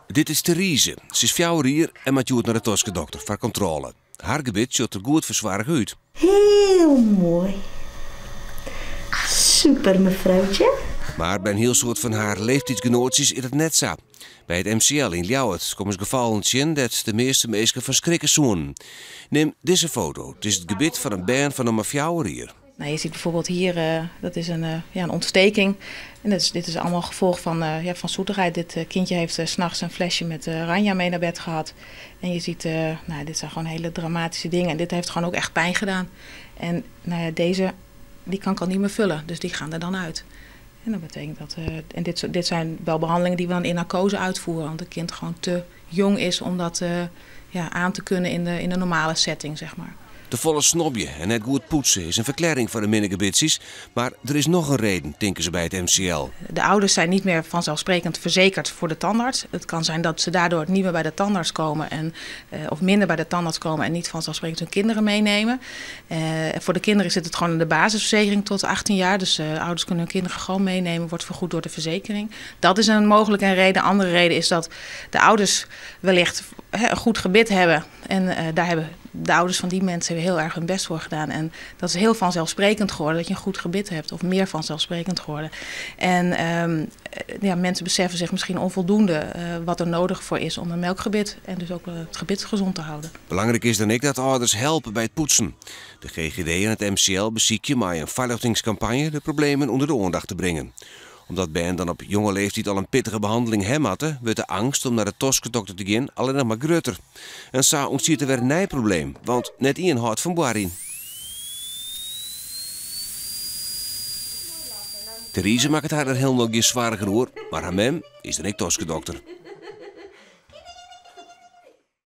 Dit is Therese. Se is 4 jier en moat hjoed nei de toskedokter foar kontrôle. Har gebit sjocht der goed fersoarge út. Hiel moai. Super, mefroutsje. Mar by in hiel soad fan har leeftiidsgenoatsjes is dat net sa. By it MCL yn Ljouwert komme se gefallen tsjin dêr't de measte minsken fan skrikke soenen. Nim dizze foto. It is it gebit fan in bern fan noch mar 4 jier. Nou, je ziet bijvoorbeeld hier, dat is ja, een ontsteking. En dit is allemaal gevolg ja, van zoetigheid. Dit kindje heeft 's nachts een flesje met ranja mee naar bed gehad. En je ziet, nou, dit zijn gewoon hele dramatische dingen. En dit heeft gewoon ook echt pijn gedaan. En nou ja, deze, die kan ik al niet meer vullen, dus die gaan er dan uit. En dat betekent dat, en dit zijn wel behandelingen die we dan in narcose uitvoeren. Want het kind gewoon te jong is om dat, ja, aan te kunnen in de normale setting. Te folle snobje en net goed poetsen is in ferklearring foar de minne gebitsjes. Mar der is noch in reden, tinke se by it MCL. De ouders zijn niet meer vanzelfsprekend verzekerd voor de tandarts. Het kan zijn dat ze daardoor niet meer bij de tandarts komen of minder bij de tandarts komen en niet vanzelfsprekend hun kinderen meenemen. Voor de kinderen zit het gewoon in de basisverzekering tot 18 jaar. Dus ouders kunnen hun kinderen gewoon meenemen, wordt vergoed door de verzekering. Dat is een mogelijke reden. Andere reden is dat de ouders wellicht, hè, een goed gebit hebben. En daar hebben de ouders van die mensen heel erg hun best voor gedaan. En dat is heel vanzelfsprekend geworden, dat je een goed gebit hebt. Of meer vanzelfsprekend geworden. En mensen beseffen zich misschien onvoldoende wat er nodig voor is om een melkgebit en dus ook het gebit gezond te houden. Belangrijk is dan ek dat ouders helpe by it poetsen. De GGD en it MCL besykje mei in foarljochtingskampanje de problemen ûnder de oandacht te bringen. Omdat bern dan op jonge leeftiid al in pittige behanneling ha moatte, wurdt de eangst om nei de toskedokter te gean allinnich mar grutter. En sa ûntstiet der wer in nij probleem, want net ien hâldt fan boarjen. Therese makket har der hielendal gjin soargen oer, mar har mem is dan ek toskedokter.